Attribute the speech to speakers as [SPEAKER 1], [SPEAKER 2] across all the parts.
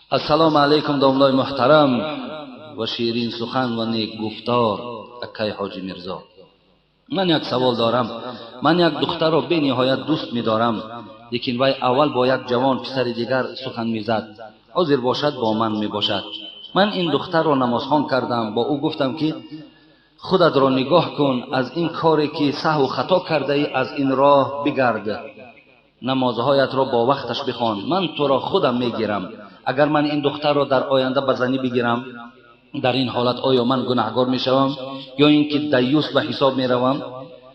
[SPEAKER 1] Ассалому алайкум, домлои муҳтарам ва ширин сухан ва нек гуфтор акай Ҳоҷи Мирзо. Ман як савол дорам. Ман як духтарро бениҳоят дӯст медорам, лекин вай аввал бо як ҷавон писари дигар сухан мезад, ҳозир бошад бо ман мебошад. Ман ин духтарро намозхон кардам, бо ӯ гуфтам ки худатро нигоҳ кун, аз ин коре ки саҳву хато кардаӣ аз ин роҳ бигард, намозҳоятро бо вақташ бихон, ман туро худам мегирам. Агар ман ин духтарро дар оянда ба занӣ бигирам, дар ин ҳолат оё ман гунаҳгор мешавам ё ин ки даюс ба ҳисоб меравам?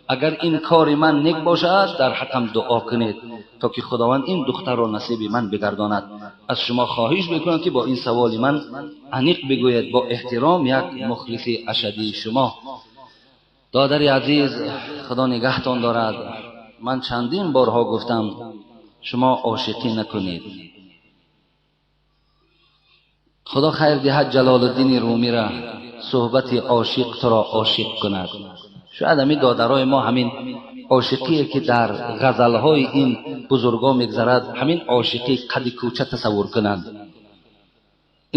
[SPEAKER 1] Агар ин кори ман нек бошад, дар ҳаққам дуо кунед то ки Худованд ин духтарро насиби ман бигардонад. Аз шумо хоҳиш мекунам ки бо ин саволи ман аниқ бигӯед. Бо эҳтиром, як мухлиси ашадии шумо. Додари азиз, Худо нигаҳтон дорад. Ман чандин борҳо гуфтам, шумо ошиқӣ накунед. Худо хайр диҳад Ҷалолуддини Румиро, суҳбати ошиқ туро ошиқ кунад. Шояд ҳамин додарои мо ҳамин ошиқие ки дар ғазалҳои ин бузургҳо мегзарад, ҳамин ошиқӣ қади кӯча тасаввур кунанд.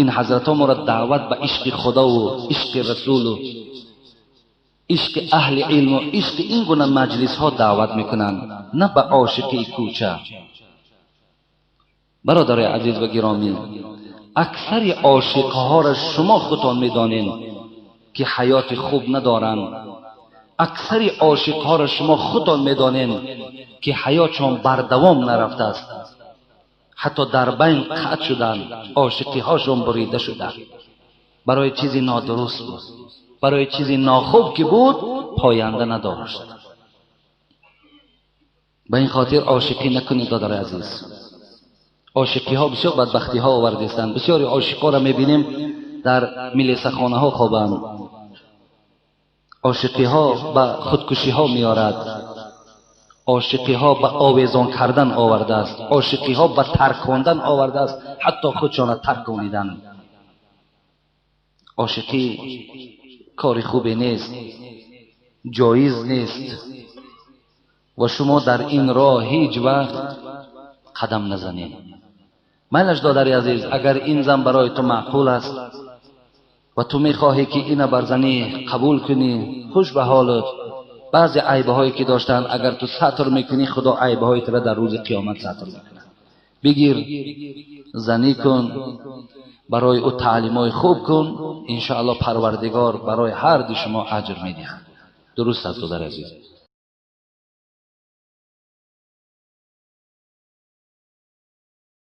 [SPEAKER 1] Ин ҳазратҳо моро даъват ба ишқи Худову ишқи Расулу ишқи аҳли илму ишқи ин гуна маҷлисҳо даъват мекунанд, на ба ошиқии кӯча. Бародарои азиз ва гиромӣ, аксари ошиқҳоро шумо худтон медонед ки ҳаёти хуб надоранд. Аксари ошиқҳоро шумо худтон медонед ки ҳаётшон бардавом нарафтааст, ҳатто дар байн қатъ шуданд, ошиқиҳошон бурида шуданд. Барои чизи нодуруст буд, барои чизи нохуб ки буд, поянда надошт. Ба ин хотир ошиқӣ накунед, додари азиз. Ошиқиҳо бисёр бадбахтиҳо овардистанд. Бисёри ошиқҳоро мебинем дар милисахонаҳо хобанд. Ошиқиҳо ба худкушиҳо меорад, ошиқиҳо ба овезон кардан овардааст, ошиқиҳо ба таркондан овардааст, ҳатто худшона тарконидан. Ошиқӣ кори хубе нест, ҷоиз нест ва шумо дар ин роҳ ҳеҷ вақт қадам назанед. Майлаш, додари азиз, агар ин зан барои ту маъқул аст ва ту мехоҳӣ ки ина бар занӣ қабул кунӣ, хуш ба ҳолат. Баъзе айбҳое ки доштанд, агар ту сатр мекунӣ, Худо айбҳои туро дар рӯзи қиёмат сатр мекунад. Бигир, занӣ кун, барои ӯ таълимҳои хуб кун, иншоаллоҳ Парвардигор барои ҳар ду шумо аҷр медиҳад. Дуруст аст, додари азиз.